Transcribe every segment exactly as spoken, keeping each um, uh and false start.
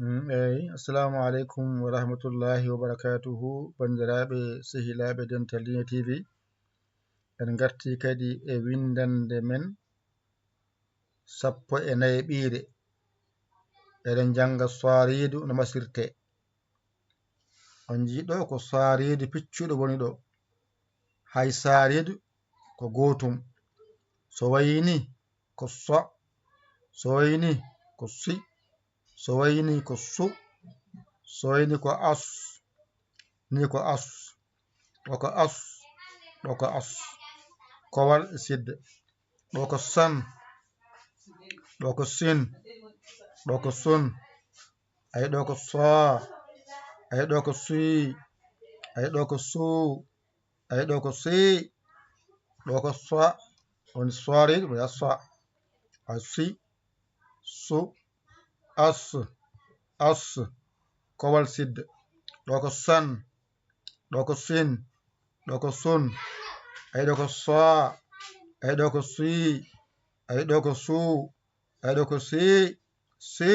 Mm, eyi, assalamu aleykum wa rahmatullahi wa barakatuhu, banndiraaɓe, sehilaaɓe Dental Diine T V. En ngarti kadi e winndannde men sappo e nayeɓiire. Eɗen njannga saariidu no masirtee. On njii ɗo ko saariidu piccuɗo woni ɗo. Hay saariidu ko gootum. So wayi ni ko so, so wayi ni ko si, so wayi ni ko su, so wayi ni ko as, ni ko as, ɗo ko as, ɗo ko as. Kowal e sidde. Ɗo ko san, ɗo ko sin, ɗo ko sun. Ay, ɗo ko so, ay, ɗo ko si, ay, ɗo ko su, ay, ɗo ko si. Ɗo ko so, woni soore, ɗo ya so. Ay, si, su, as, as. Kowal sidde. Ɗo ko san, ɗo ko sin, ɗo ko sun. Ay, ɗo ko so, ay, ɗo ko si, ay, ɗo ko su, ay, ɗo ko si, si.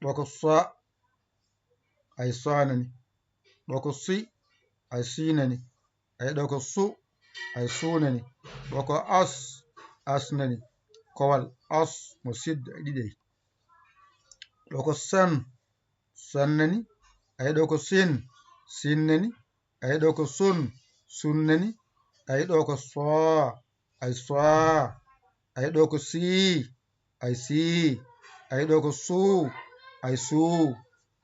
Ɗo ko so, ay, so nani. Ɗo ko si, ay, si nani. Ay, ɗo ko su, ay, su nani. Ɗo ko as, as nani. Kowal as mo sidde e ɗiɗey. Ɗo ko san, san nani. Ay, ɗo ko sin, sin nani. Ay, ɗo ko sun, sun nani. Ay, ɗo ko so, ay, so. Ay, ɗo ko si, ay, si. Ay, ɗo ko su, ay, su.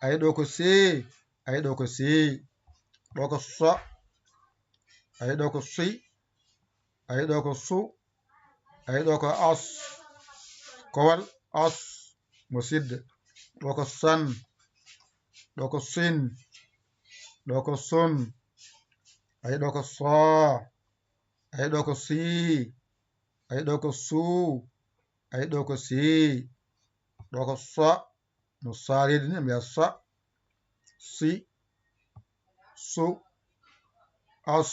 Ay, ɗo ko si, ay, ɗo ko si. Ɗo ko so, ay, ɗo ko si, ay, ɗo ko su. Ay, ɗo ko as. Kowal as mo sidde. Ɗo ko san, ɗo ko sin, ɗo ko sun. Ay, ɗo ko so, ay, ɗo ko si, ay, ɗo ko su, ay, ɗo ko si. Ɗo ko so, no saariidu ni, mbiya so, si, su, as.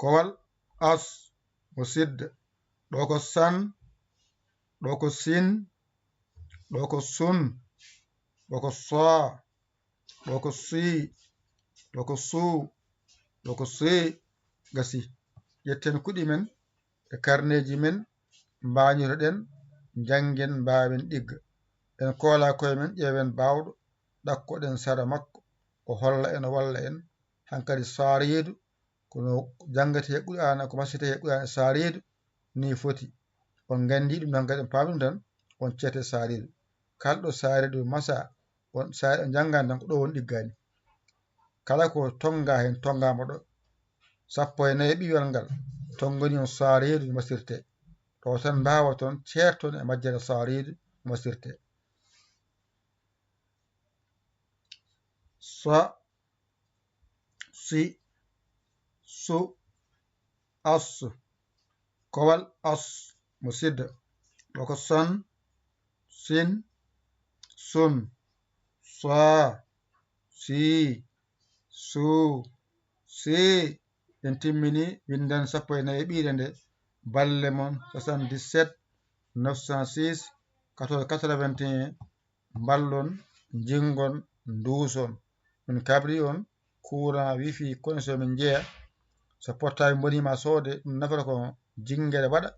Kowal as mo sidde. Ɗo ko san, ɗo ko sin, ɗo ko sun, ɗo ko so, ɗo ko si, ɗo ko su, ɗo ko si. Gasi. Ƴetten kuɗi men e karneeji men, mbañotoɗen, njanngen, mbaawen ɗigga. En koola koye men, ƴeewen baawɗo, ɗakkoɗen sara makko, o holla en, o walla en. Hankadi saariidu, kono janngatee Qur'aana, ko masirtee Qur'aana e saariidu, ni foti. On nganndi ɗum tan, kadi on paami ɗum tan, on ceete saariidu. Kala ɗo saariidu masa, on saariidu on njanngaani tan, ko ɗo on ɗiggaani. Kala ko tonngaa heen, tonngaama ɗo. Sappo e nayi ɓiyol ngal, tonngani on saariidu no masirtee. Ɗo tan mbaawaton, ceerton e majjere saariidu no masirtee. Sa, si, su, as. Kowal as mo sidde. Ɗo ko san, sin, sun, sa, si, su, si. En timmini winndannde sappo e nayi ɓiire nde. Balle mon soixante-dix-sept neuf cent six quatorze quatre-vingt-un. Mballon, njinngon, nduuson. Min kabri on courant, wifi, connexion min njeya. So portable bonii ma soode, ɗum nafata ko jinngere waɗa,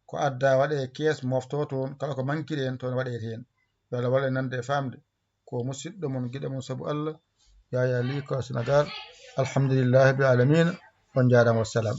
ko adda waɗa e kees, mofto toon, kala ko manquiri en toon waɗe heen. Yo Allah wallu en nande e faamde. Ko musiɗɗo mon, giɗo mon sabu Allah, Yaya Ly, Kawal Sénégal. Alhamdulillahi rabbil alamina. On njaaraama, wassalam.